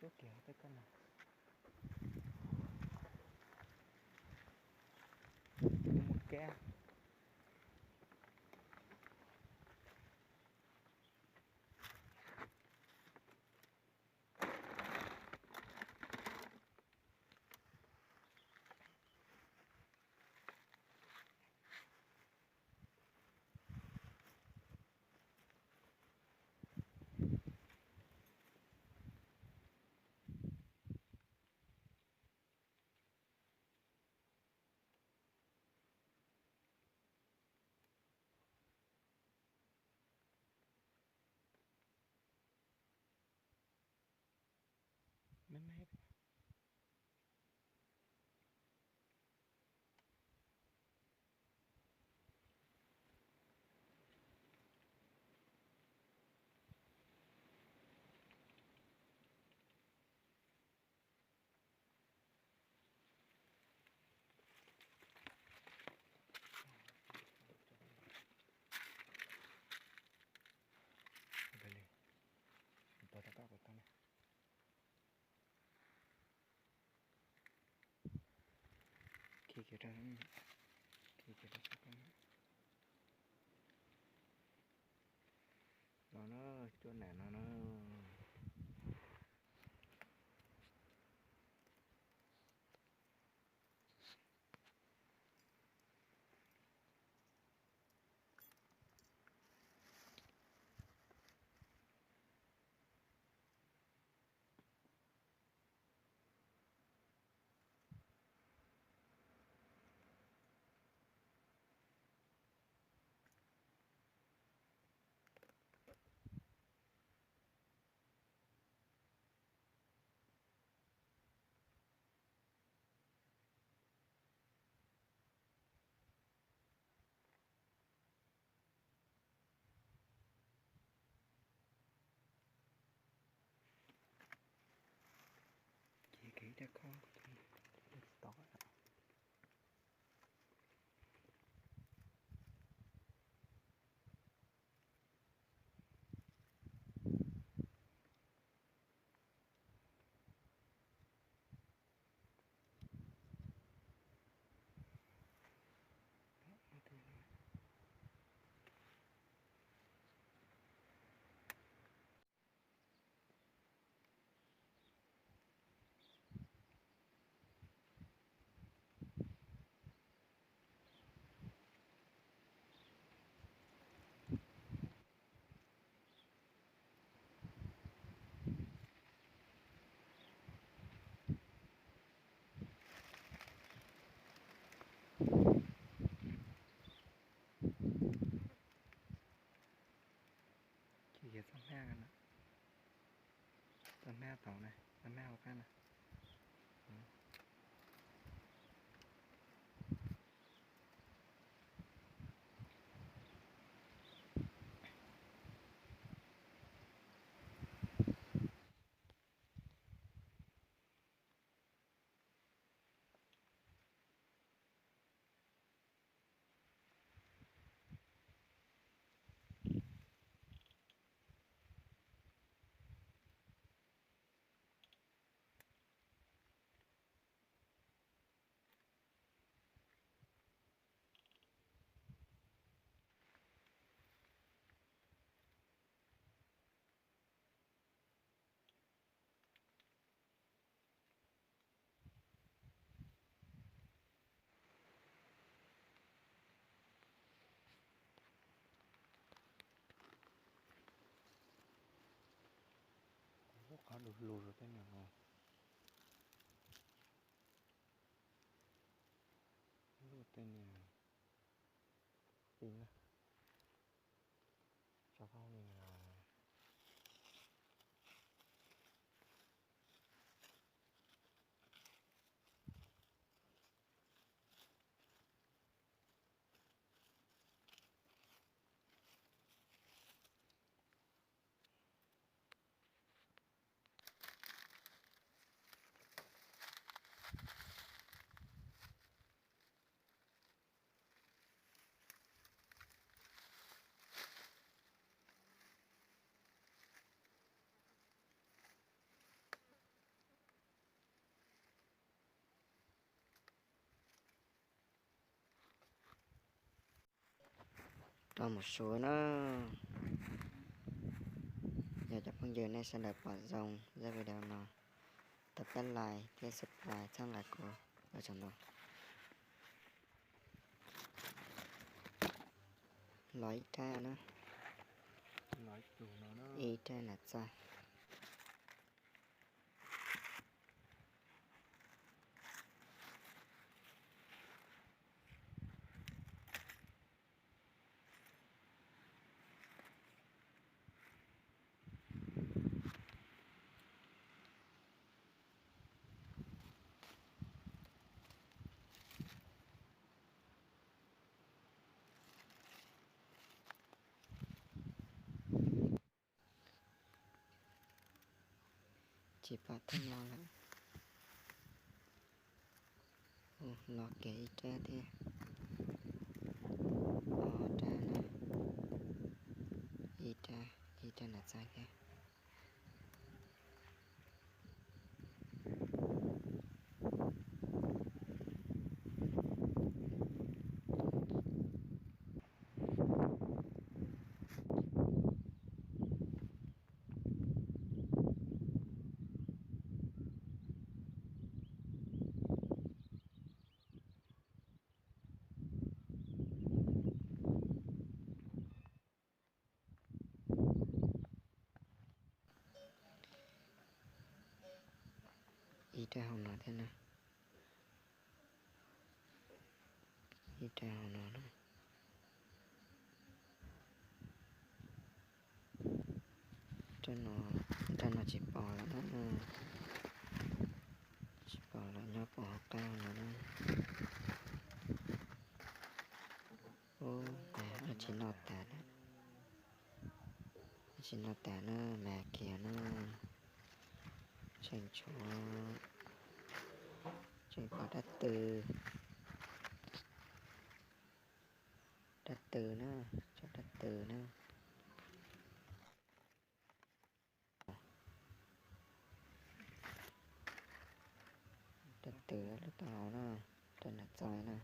Kiag tej kab no, mus kab. Me me. Ua li, tua rov qab kuv tau na. Khi kiag rau, khi kiag rau sab no na, cuaj nam no na. Ces kev ib rab khob tsis tau. Ces yog txoj hmab no, txoj hmab tau na, txoj hmab hauv qab na. Kuv lub qhov lus lus rau tej niag no, lub tej niag pin na, tso qhov niag Rov mus su na. Yog cov phooj ywg nej sawv daws pom zoo zaj video no, thov pab like thiab subscribe txhawb nqa kuv ua tsaug ntau. Los ib rab na, ib rab nas txaij. Tsis pom thaj no lawm. Los kiag ib rab thiab. Ob rab na, ib rab, ib rab nas txaij thiab. Ib rab hauv no thiab na. Ib rab hauv no na. Rab no, rab no tsis pom lawm na. Tsis pom lawm, nyob puag hauv qab no na. Ub, dab tsi noj tas lawm. Dab tsi noj tas na, mas kiag na. Tseem tshuav, tseem pom dab tw. Dab tw na, tshuav dab tw na. Dab tw lub taub hau na, rab nas txaij na.